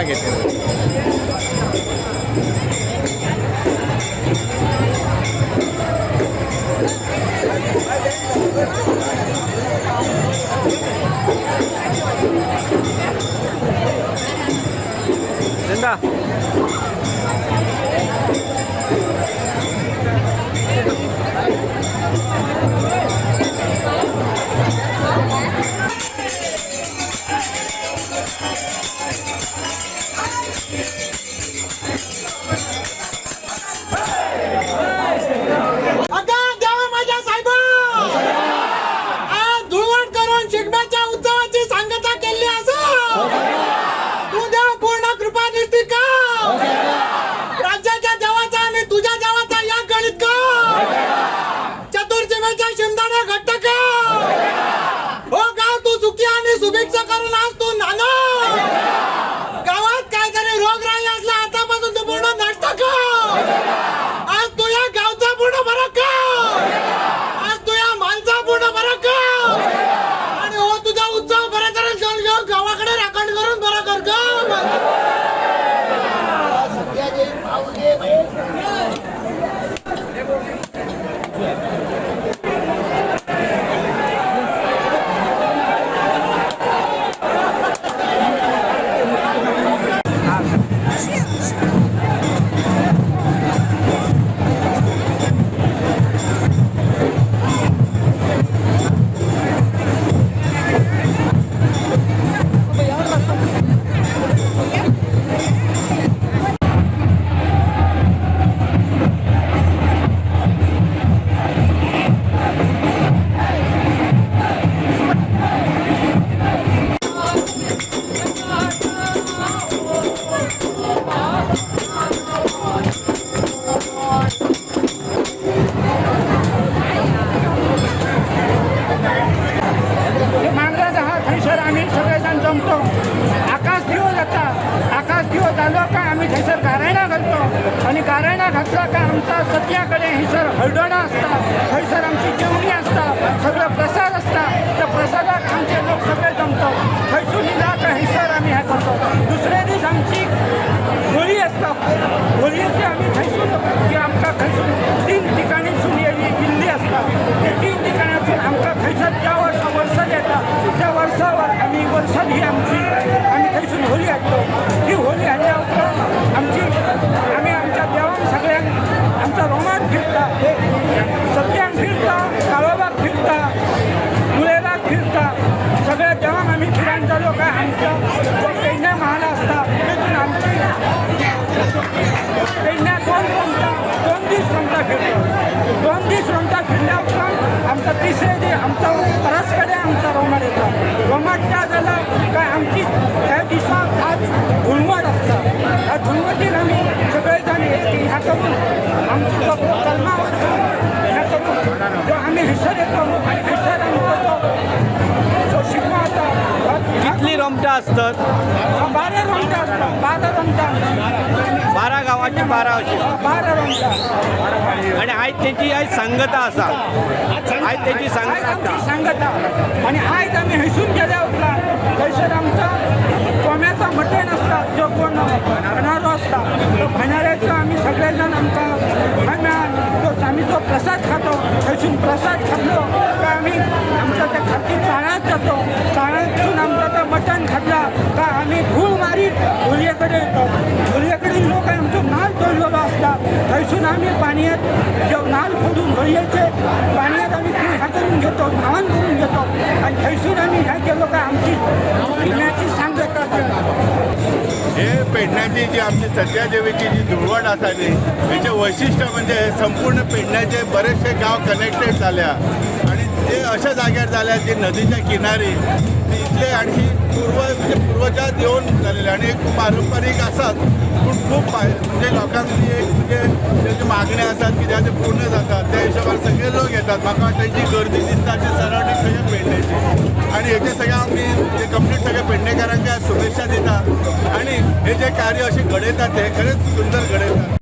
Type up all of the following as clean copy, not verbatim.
मजा घेते. जिंदा. अगं देवा माझ्या साहेबा, आज धुळवण करून शिगम्याच्या उत्सवाची सांगता केली असं तू देव पूर्ण कृपा दिसती का? राज्याच्या देवाचा आणि तुझ्या देवाचा या गणित का? चतुर्जीवेच्या शिंदाने घट्ट का? हो गाव तू सुखी आणि सुभिक्ष करून आज तू नाना. गावात काहीतरी रोगराई असला आतापासून तू पूर्ण नष्ट का? आज तू या गावचा पूर्ण फरक का? आज तू या माणसा पूर्ण फरक का? आणि हो तुझा उत्सव बरं तरी घेऊन घेऊन गावाकडे राखण करून बरं कर ग. हे मांगराज आहा थंयसर आमी सगळे जाण जमतो. आकाश दिवो जाता. आकाश दिवो जालो काय आमी थंयसर गारायणां घालतो आनी गारायणां घातला काय आमचा सत्या कडेन हयसर हळदोणां आसता, थंयसर आमची जेवणी आसता, सगळो प्रसाद आसता. त्या प्रसादाक आमचे लोक सगळे जमतो. थंयसून येयला काय हयसर आमी हें करतो. दुसरे दीस आमची होळी आसता. होळयेची आमी थंयसून की आमकां थंयसून तीन ठिकाणीसून येयल्ली आसता. ते तीन ठिकाणासून आमकां थंयसर ज्या वर्सा वर्सल येता त्या वर्सावर आमी वर्सल ही आमची आमी थंयसून होळी हाडलो. ही होळी हाडल्या उपरांत आमची आमी आमच्या देवांक सगळ्यांक आमचा रोमान फिरता, सत्यांक फिरता, काळोबाक फिरता, मुळेराक फिरता. सगळ्या देवांक आमी फिरान जालो काय आमच्या जो पेडण्या महाल आसता तेतून आमची पेडण्या दोन रोमता 2 दीस रोमता फिरतो. 2 दीस रोमता फिरल्या उपरांत आमचा तिसरे दीस आमचा परस कडेन आमचा रोमाट येता. रोमाट त्या जाला काय आमची त्या दिसा आज धुळवट आसता. ह्या धुळवटीक आमी सगळे जाण ह्या करून आमचो जो कलमा वचून ह्या करून जो आमी हयसर येतो आनी हयसर आमचो जो जो शिगमो जाता. कितली रोमटां आसतात? 12 रोमटां आसता. 12 रोमटां. 12 गांवाची 12 अशी? 12 रोमटां. आणि आयज तेची आयज सांगता आसा, आयज तेची आयज सांगता आमची आसा. सांगता आणि आयज आमी हयसून गेल्या उपरांत थंयसर आमचा कोंब्याचा मटण आसता. जो कोण भांडारो आसता तो भांडाऱ्याचो आमी सगळे जाण आमकां थंय मेळ्ळा तो आमी जो प्रसाद खातो. थंयसून प्रसाद खातलो काय आमी आमच्या त्या खाती चाळ्यांत जातो. चाळ्यांतसून आमचा तो मटण खातला काय आमी धूळ मारीत होळये कडेन येतो. होळये कडेन लोक आमचो नाल तोडलेलो आसता. थंयसून आमी पाणयेंत जो नाल फोडून होळयेचे पाणयेंत आमी ह्या करून घेतो, न्हावन करून घेतो आणि थंयसून आमी ह्या केलो काय आमची शिगम्याची सांगता जाता. हे पेडण्याची जी आमची सत्या देवीची जी धुळवट आसा न्ही, हेचें वैशिश्ट म्हणजे हे संपूर्ण पेडण्याचे बरेचशे गांव कनेक्टेड जाल्या आणि ते अशा जाग्यार जाल्या जी नदीच्या किनारी इतले आणखी पूर्व म्हणजे पूर्वजात येवन जालेले आणि एक पारंपारीक आसात, पूण खूब म्हणजे लोकांक ती एक म्हणजे तेजी मागणी आसात कित्याक ते पूर्ण जातात त्या हिशोबान सगळे लोक येतात. म्हाका वाटता जी गर्दी दिसता ती सरावंडींग सगळ्या पेडण्याची आणि हेचे सगळे आमी जे कंप्लीट सगळ्या पेडणेकारांक शुभेच्छा दिता आणि हे जे कार्य अशें घडयतात ते खरेंच सुंदर घडयतात.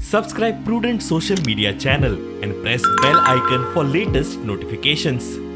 Subscribe Prudent Social Media channel and press bell icon for latest notifications.